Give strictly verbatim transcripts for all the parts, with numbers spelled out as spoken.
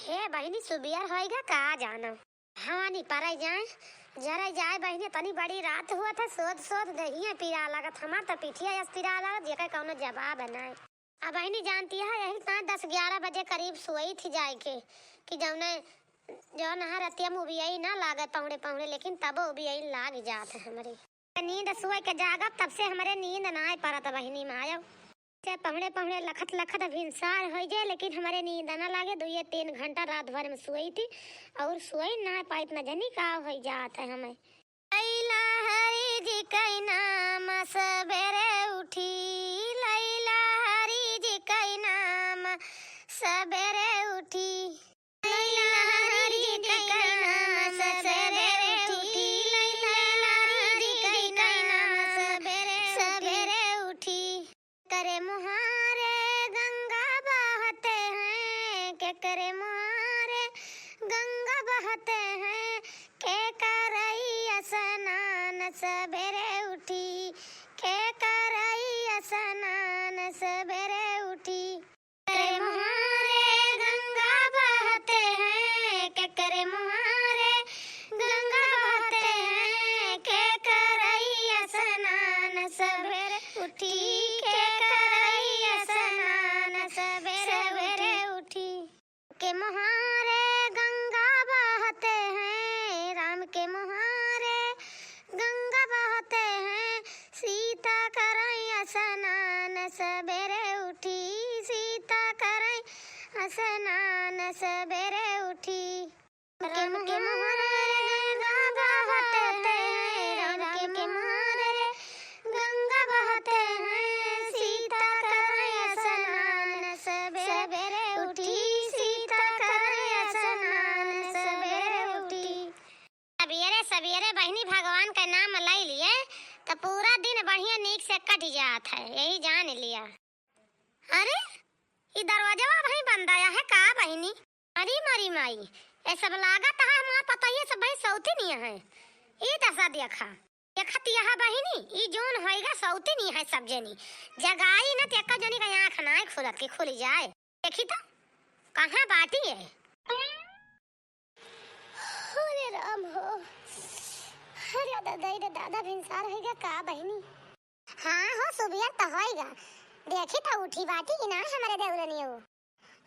हे बहिनी, सुबियर होइगा का जानो। हवा नी परै जाए, जरै जाए बहिनी, तनी बड़ी रात हुआ था, सोत सोत देहिया पीरा लागत, हमार तो पीठिया यस पीरा लागत, जेकर कौनो जवाब नाय। अब बहिनी जानती है, यही साढ़े दस ग्यारह बजे करीब सोई थी जाए के, कि जौने, जौन है रतिया में उबियाई ना लागे पहुड़े पहुड़े, लेकिन तबो उबियाई लाग जात है हमरे। नींद सोए के जागब, तब से हमरे नींद ना आए परत बहिनी मायव। से पहुड़े पहुड़े लखत लखत भिनसार होइ जाए, लेकिन हमरे नींद ना लागे, दुइये तीन घंटा रात भर में सोई थी और सोई ना पाइत, न जनी का होइ जात है हमें। लैला हरि जी कई नाम सबेरे उठी, लैला हरि जी कई नाम सबेरे उठी। लैला हरि जी कई नाम सबेरे उठी, लैला हरि जी कई नाम सबेरे, सबेरे उठी। केकरे मुहारे गंगा बहते हैं, केकरे मुहारे गंगा बहते हैं, के करई स्नान सबेरे उठी, के करई स्नान सबेरे उठी। केकरे मुहारे गंगा बहते हैं, केकरे मुहारे गंगा बहते हैं, के करई स्नान सबेरे उठी, के करई स्नान सबेरे, सबेरे उठी। के मुहारे गंगा बहते हैं, राम के मुहारे गंगा बहते हैं, सीता करई स्नान सबेरे उठी, सीता करई स्नान सबेरे उठी। राम के मुहारे गंगा बहते हैं, राम के मुहारे गंगा बहते हैं, सीता करई स्नान सबेरे उठी, सीता करई स्नान सबेरे उठी। सबेरे सबेरे बहिनी भगवान का नाम लइ लिए तो पूरा दिन बढ़िया नीक से कट जात है, यही जान लिया। अरे, ई दरवाजवा अबहीं बंद आया है का बहिनी? अरे मरी माई, ये सब लागत है हमार पतोहिया सब भाई सौतिनिया है। ई दशा देखा, देखत यह बहिनी, ई जोन होइगा सौतिनिया है सब जनी। जगाई न त एक जनी का आँख नाय खुलत कि खुल जाए। देखी तो, कहाँ बाटी है? अरे राम हो, अरे दादा रे दादा, भिनसार होइगा का बहिनी? हाँ हो, सुबियर त होइगा। देखी त उठी बाटी कि ना हमरे देउरनियो।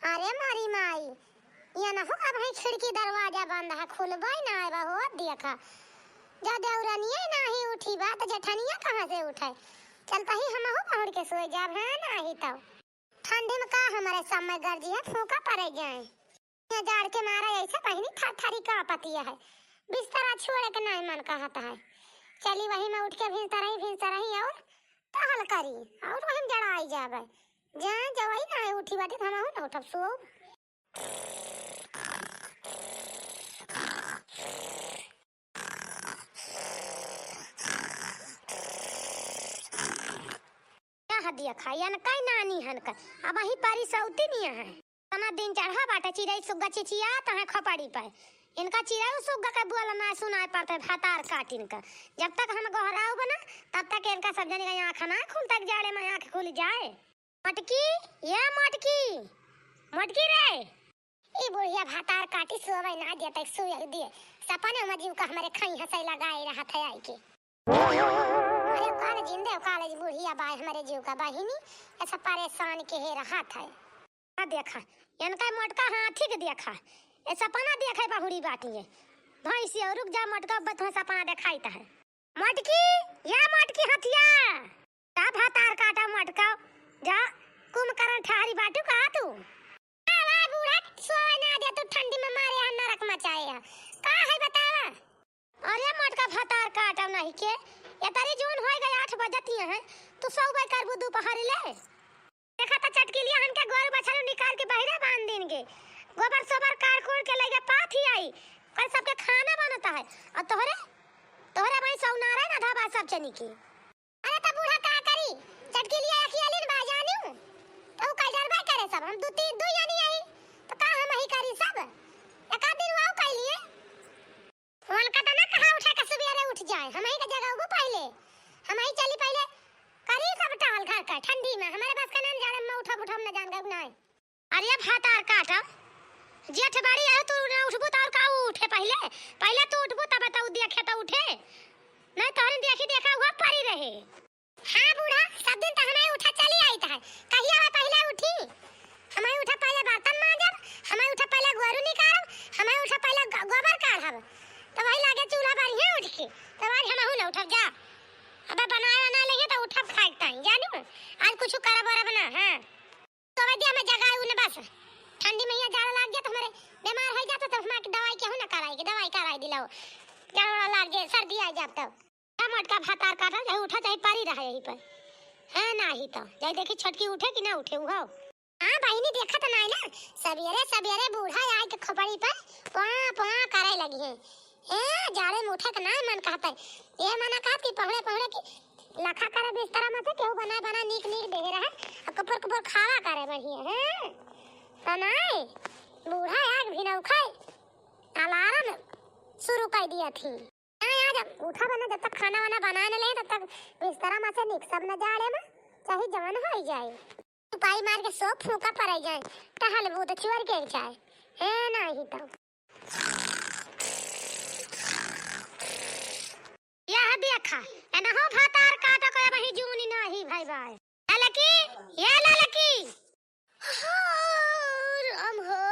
अरे मारी माई, यनहु का भाई खिड़की दरवाजा बंद है, खुलबे ना आवा हो। देखा, जब देउरनिया नाही उठी बा, त जेठनिया कहाँ से उठे? चलता ही हमहु पहुड़ के सोए जाब, है नाही तो। ठंडी में का हमरे समय गर्जी है, फूंका पड़े जाए। ये जाड़ के मारा ऐसे बहिनी थरथरी कांपतिया है, बिस्तरा छोड़े के नहीं मन कहत है। चली वही में उठ के भिनसरही, भिनसरही और टहल करी, और वही में जड़ाई जाबे। जा, जवाई ना उठी बाटी, त हमहू ना उठब, सोब। का हदिया खाई, अनकई नानी हनकई, अबहीं परी सौतिनिया है। तना दिन चढ़ा बाटे, चिरई सुग्गा चिचियात है खोपड़ी पे। इनका चिरई सुग्गा के बोल ना सुनाई पड़ते, भतार काटिन का। जब तक हम गोहराउब ना, तब तक इनका सब जनी का आँख ना खुलता, जाड़े में आँख खुल जाए। मोटकी, या मोटकी, मोटकी रे। ई बुढ़िया भतार काटी सोवे ना देते, सोए दिए। सपने में जीव का हमरे खई हंसई लगाए रहत है आई के। अरे काल जिंदे, काल बुढ़िया बाय हमरे जीव का बहिनी, ऐसा परेशान के हे रहत है। आ देखा, इनका मोटका हाथी के देखा, ए सपना देखे बहुरी बाटी है। भैंसिया, रुक जा मोटका, अब तुहे सपना देखाई त है। मोटकी, या मोटकी हथिया, का भतार काटा मोटका, जा कुंभकर्ण ठहरी बाटू का तू? का बा बूढ़ा, सोए ना दे तू, ठंडी में मारे है नरक मचाए है। का है बतावा? अरे मोटका भतार काटा नहीं के, ये तारी जून होए गए आठ बजतिया है, तू सौ बार करबू दोपहर ले। देखा त चटकिलिया हन के गोरू बछरू निकाल के बहिरे बांध दिन के। गोबर सोबर काट कूट के लइके पाथी आई। कल सबके खाना बनता है। और तोहरे, तोहरे भाई सौनारे ना धाबा सब चनी की। अरे त बूढ़ा का करी? चटकिलिया अकेली न बा जानियो। तो कल डरबे करे सब। हम दू तीन, दू जानी आई। तो का हम ही करी सब? एक आध दिन वाऊ कइलिए। उनका त ना कहा उठा के सुबेरे उठ जाए, हमही के जगाउबो पहिले, हमही चली पहिले, करी सब टहल घर का ठंडी में, हमरे बस का नाम जाड़े में उठब, उठब न जान गए नाय। अरे भतार काटब, जेठ बाड़ी है, तू ना उठबू त और का उठे पहिले? पहिले तू उठबू तब त उ देखे त उठे। नहीं तोहरे देखी देखा हुआ परी रहे। हाँ बूढ़ा, सब दिन त हमारे उठा चली आइत है। कहिया है पहिले उठी? हमारे उठा पहिले बर्तन मांजब, हमारे उठा पहिले गोरू निकारब, हमारे उठा पहिले ग-, गोबर काढ़ब। त वही लागे चूल्हा बारी है उठ के। त आज हमहू ना उठब जा। अब बनाए बनाए लगे त उठब खाए के टाइम, जानू? आज कुछ करब वरब ना, हाँ। तो वैद्य हमें जगाए उन्हें बस। ठंडी में यहाँ जाड़ा लाग जाए तो हमारे बीमार हो जाते तो हमारे दवाई केहू ना कराई, कि दवाई कराई दिलाओ। जाड़ा लाग जाए, सर्दी आ जाए तब। का मोटका भातार काटा, चाहे उठा, चाहे परी रहा यहीं पर। है ना ही तो। जाए देखी छोटकी उठे कि ना उठे, उहाओ। हाँ बहिनी, देखत नाई ना, सबेरे सबेरे बूढ़ा आए के खोपड़ी पर पों पों करे लगी है। ए, जाड़े में उठे के नाई मन कहत है। ये मना कहत कि पहुड़े पहुड़े की लखा करे बिस्तरा में से केहू बनाए बनाए नीक नीक देहे रहे, आ कुपुर कुपुर खावा करे बढ़िया, हैं? त नाई, बूढ़ा आग भी ना उखाए, अलार्म शुरू कर दिया थी। नाई, आज उठा बना, जब तक खाना वाना बनाए न ले, तब तक बिस्तरा में से निकसब न जाड़े में, चाहे जवन हो जाए। चुपाई मार के सो फूंका पड़ जाए, टहल बूत चोर के जाए, है ना ही तो। यह देखा, एनहो भातार काटा कोई वही जूनी नाही भाई बाय। ललकी, ये ललकी। हो, राम हो।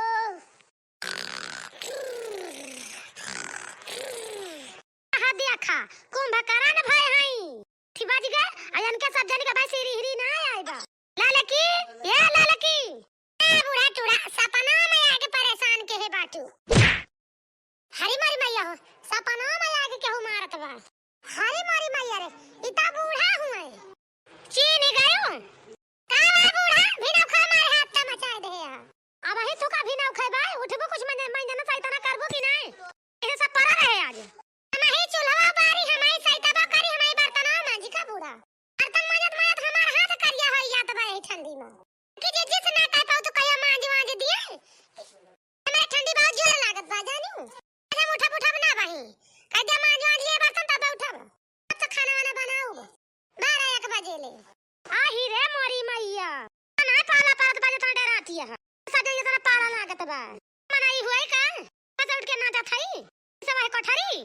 यह देखा, कुंभकर्ण भाई हई। थी बज गए, आ इनके सब जन के भाई सिरी हिरी ना आए बा। ललकी, ये ललकी। ए बूढ़ा टूढ़ा, सपना में आके परेशान के है बाटू। हरी मारी मैया हो, सपना में आके केहू मारत बा। हरी मारी मैया रे, ई ता बूढ़ा हुए। चीन गयो। का बा बूढ़ा, भी नौखा मारे हाथ ता मचाए दे है। अब ही तू का भी नौखा बा, उठबो कुछ मंजन, मंजन सही तना करबो कि नहीं? ये सब परा रहे आज। हमही चूल्हा बारी, हमही सैतबा करी, हमही बर्तनवा मांजी का बूढ़ा। बर्तन मांजत मांजत हमार हाथ करिया होई जात बा एही ठंडी में। कि जे जिस ना कह पाऊ तो कहिया मांज वांज दिए। हमारे ठंडी बहुत जोर लागत बा जानू। अरे उठब उठब ना बही। कह दे मांज वांज लिए बर्तन तब उठब। अब तो खाना वाना बनाऊ। बारह एक बजे ले। आही रे मोरी मैया। ना पाला परत बा, इतना डराती है। सजे इतना पाला लागत बा। मनाई हुए का? बस उठ के नाचत हई। सब है कोठरी।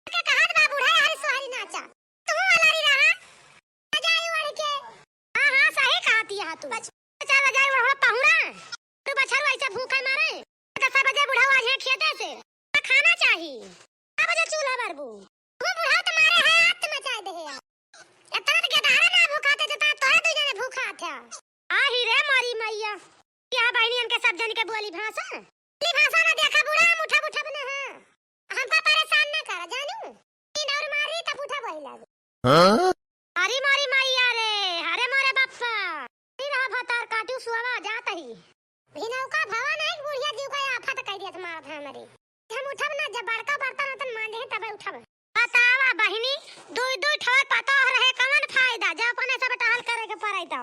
के कहत बा बूढ़ा हरी सोहरी नाचा। तू अलरी रहा। जाई ओढ़ के। हाँ, हाँ, सही कहती है तू। चल जाई ओढ़ पहुड़ा। तू बछरू ऐसे भूखे मरे। दस बजे बुढ़ऊ आ जाए खेते से। तो खाना चाही। का बजे चूल्हा बरबू? तू बुढ़ऊ तो मारे है, आत मचाए दे है। इतना तो गेदहरा ना भूखाते जितना तोहे दू जने भूखात है। आही रे मोरी मैया। क्या बहिनियन के सब जन के बोली भाषा? बोली भाषा ना देखा बूढ़ा, हम उठब उठब ना है। हमका परेशान ना करा जानू। तीन और मारी तब उठब वही लागे। हाँ? अरे मोरी मैया रे, अरे मोरे बप्पा। ई रहा भतार काटू सुअवा जात ही। भिनौका भवा नहीं बुढ़िया जीव का आफत कह दिया मारत है हमरे। हम उठब ना, जब बड़का बर्तन उतन मांजे हैं तबे उठब। बतावा बहिनी, दुई दुई ठोर पतोह रहे कवन फायदा, जब अपने सब टहल करे के पड़े तो।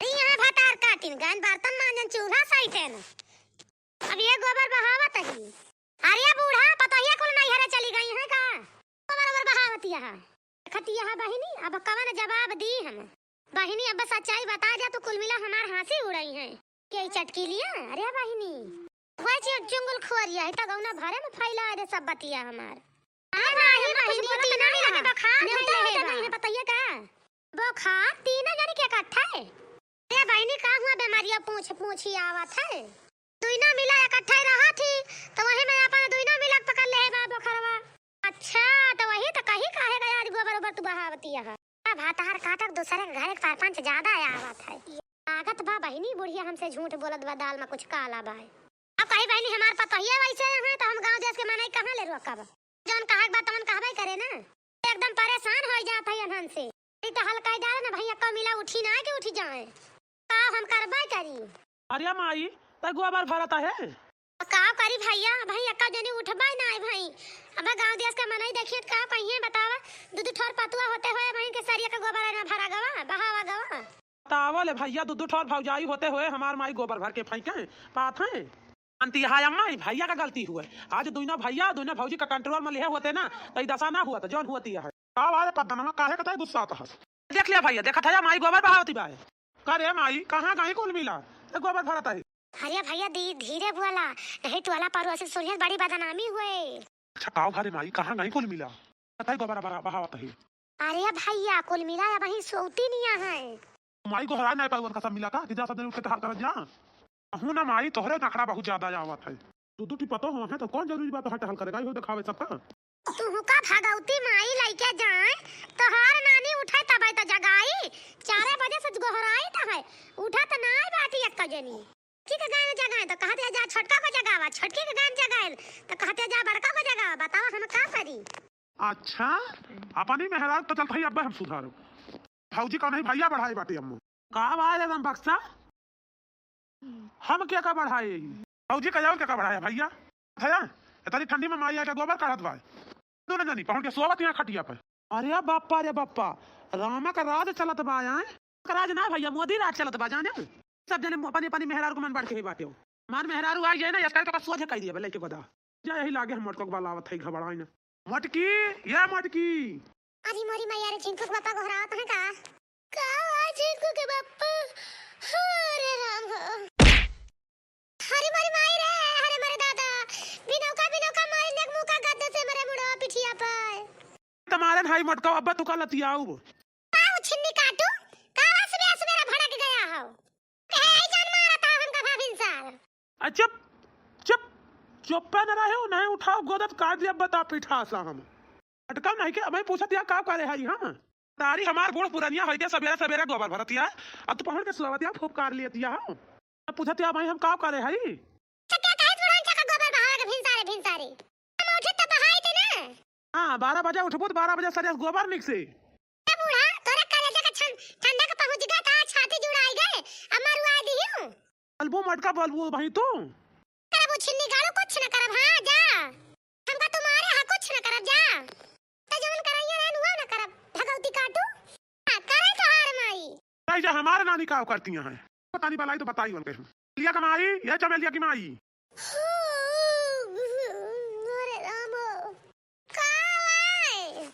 ई यहाँ भतार काटिन, गैन बर्तन मांजन चूल्हा सैतेन। अब ये गोबर बहावत ही। अरे बूढ़ा, पतोहिया कुल नैहरे चली गई हैं का? गोबर ओबर बहावत यहाँ। देखत यहाँ बहिनी, अब कवन जवाब दी हम? बहिनी, अब सच्चाई बता जा, तो कुल मिला हमार हंसी उड़ई है। के चटकी लिया? अरे बहिनी, वह चि-, चुंगल खोरिया है, त गौना भरे में फैला दे सब बतिया हमार। अरे नाही बहिनी, कुछ बोलत तीनों नहीं मिला है। बुखार नेवता धइले होता बा। नहीं है, बताइए का? बुखार तीनों जन के इकट्ठा है। अरे बहिनी, का हुआ बीमारिया पूछ पूछी आवत है? दुइना मिला इकट्ठा रहा थी, तो वही में अपन दुइना मिला पकड़ ले है बा बोखरवा। अच्छा, तो वही तो कही काहे का आज गोबर ओबर तू बहावती है। अब भातार काटक दूसरे के घरे के परपंच ज्यादा आवत है। लागत बा बहिनी बुढ़िया हमसे झूठ बोलत बा, दाल में कुछ काला बा। अब कही बहिनी हमार पतोहिया वैसे है, तो हम गांव देश के मनई कहाँ ले रोकब? जौन कहे के बा तौन कहबे करे ना। एकदम परेशान हो जात है इन्हन से। ई तो हल्का ही डाले ना भैया, कब मिला उठी ना कि उठी जाए। का हम करबे करी? अरे माई, तै गोबर भरत है? का करी भैया, भैया का जनी उठबे ना है भाई। अब गांव देश के मनई देखिए का कहिए बतावा, दू दू ठोर पतुआ होते हुए बहन के सरिया के गोबर ना भरा गवा, बहावा गवा। बतावो ले भैया, दू दू ठोर भौजाई होते हुए हमार माई गोबर भर के फेंके पात है। जानती है अम्मा, ई भैया का गलती हुए। आज दुइनो भैया, दुइनो भौजी का control में लिहे होते ना, तो ई दशा ना हुआ, तो जौन हुआ ती है। का बात है पद्दनवा, काहे का तै गुस्सा आता है? देख लिया भैया, देखत है माई गोबर बहावती बाय। का रे माई, कहाँ गई कुल मिला? ए गोबर भरत है। अरे भैया, दी-, धीरे बोला, नहीं टोला पड़ोसी सुनिहैं, बड़ी बदनामी होए। अच्छा, काव भरे माई, कहाँ गई कुल मिला? बताई गोबर बरा-, बहावत है। अरे भैया, कुल मिला अबहीं सोवती निया है। माई गोहराए नाहीं पाई, उनका सब मिला का कि जा सब जने उठ के टहल करत जा। कहूँ ना माई, तोहरे नखरा बहुत ज्यादा आवत है। दू दू ठी पतोह हो हैं तो कौन जरूरी बात है टहल करेगा, इहो देखावे सबका। तुहू का भगौती माई लइके जाए, तोहार नानी उठे तबे तो जगाई। चारे बजे से गोहराई तो है, उठत नाहीं बाटी एक्का जनी। छोटकी के गाय में जगाए तो कहत है, "जा छोटका को जगावा," छोटकी के गाय में जगाए तो कहत है, "जा बड़का को जगावा।" बतावा हम का करी? अच्छा, अपनी मेहरारू तो चलत है, अब्बे हम सुधारो। भौजी का नहीं भैया बढ़ाए बाटे अम्मू। का बात है राम बक्सा? हम क्या का बढ़ाए? भौजी का जाओ क्या का बढ़ाया भैया? भैया, इतनी ठंडी में माई आके गोबर काढ़त बा। दोनों जनी पहुंच के सोवत यहाँ खटिया पर। अरे बप्पा रे बप्पा, रामा का राज चलत बा यहाँ। का राज ना भैया, मोदी राज चलत बा जाने। सब जने अपनी अपनी मेहरारू को मन बढ़ के ही बाटे हो। हमार मेहरारू आई जाए ना, इसका तो सोझे कह दिया लेके गोदा। जा यही लागे हम मोटको के बलावत है घबराई ना। मोटकी, या मोटकी। अरे मोरी मैया रे, झिंकू के बापा गोहरावत है का? का हुआ झिंकू के बापा? हो रे राम हो। अरे मोरी माई रे, अरे मोरे दादा। बिनौका, बिनौका मारी नेक मुका गद्दे से मरे मुड़वा पिठिया पर। तुम्हारे भाई मोटका अब्बा तू का लतियाऊ। का उछिन्नी काटू? का सुबह सुबह भड़क गया हो? कहे, "आई जान मारत हो हमका भाभिन सार।" आ, चुप, चुप, चुप्पे न रहे हो, नहीं उठाओ गोदत काट दिया बता पीठा सा हम। अटका नहीं के, अबे पूछत या का करे हई हम? तारी हमार बूढ़ पुरनिया होई के सबेरा सबेरा गोबर भरत या, अब तू पहुंच के सुआवत या फूफकार लियत या हो। अब पूछत या भाई हम का करे हई? चक्का कहे बुढ़ान चक्का गोबर बहावे के भिनसारे भिनसारे। हम उठे तब बहाई थे ना। हाँ, बारह बजे उठबू तो बारह बजे सरिया से गोबर निकसे। ए बूढ़ा, तोरे कलेजा का छन-, ठंडा का पहुँच गया था, छाती जुड़ाई गए, अब मरुआ दिहू। बलबू मटका बलबू भाई तू। करब उछिन्नी गाड़ू, कुछ न करब, हाँ, जा। हमका तुम्हारे हाँ कुछ न करब, जा। तो जवन कराइया रहन, हुआ न करब, भगौती काटू। हाँ, करे तोहार माई। नहीं जा, हमारे नानी का करती हैं। पता नहीं बलाई तो बताई उनके हम। लिया कमाई, ये चमेलिया की माई। अरे राम। का आए?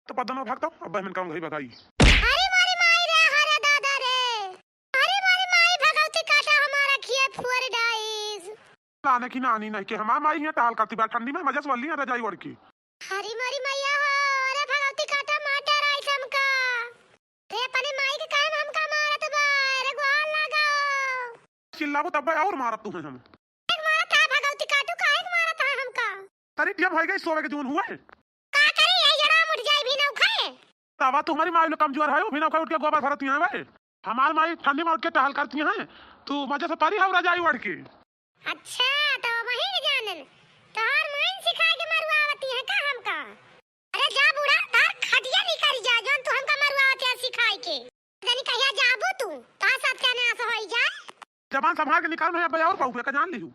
तो पद्मा भक्तो, अब बहन का घरी बगाई। अरे मारी माई रे, अरे दादा रे। अरे मारी माई, भगवती काटा हमारा खिया फुअर डाइस। लाने की नानी नहीं के हमार माई हियां टहल करती बा ठंडी में, मजा से वल्ली रजाई ओढ़ के। अरे मारी मैया हो, अरे भगवती काटा मार डराइस हमका। रे अपने माई के काहे में हमका मारत बा? अरे गोहार लगाओ। चिल्लाबो तब और मारत तू है हम। एक मारत है भगवती काटू, काहे के मारत है हमका? तनी टिया भाई गई सोवे के जून हुए। का करी, यही जड़ा हम उठ जाई भी ना उखाए। तवा तुम्हारी माई लोग कमजोर है, भी ना उखाए उठ के गोबर भरती हैं भाई। हमार माई ठंडी में उठ के टहल करती हैं, तू मजे से परी हवरा जाई ओढ़ के। अच्छा, तो वही के जानन, तोहार माइन सिखाए के मरुआवती है का हमका? अरे जा बूढ़ा, तार खटिया निकल जा, जौन तू हमका मरुआवत है सिखाए के। जानी कहिया जाबू तू, तार सत्यानाश होई जाए। जबान संभाल के निकाल, नहीं अब और पाऊँ का जान लिहू।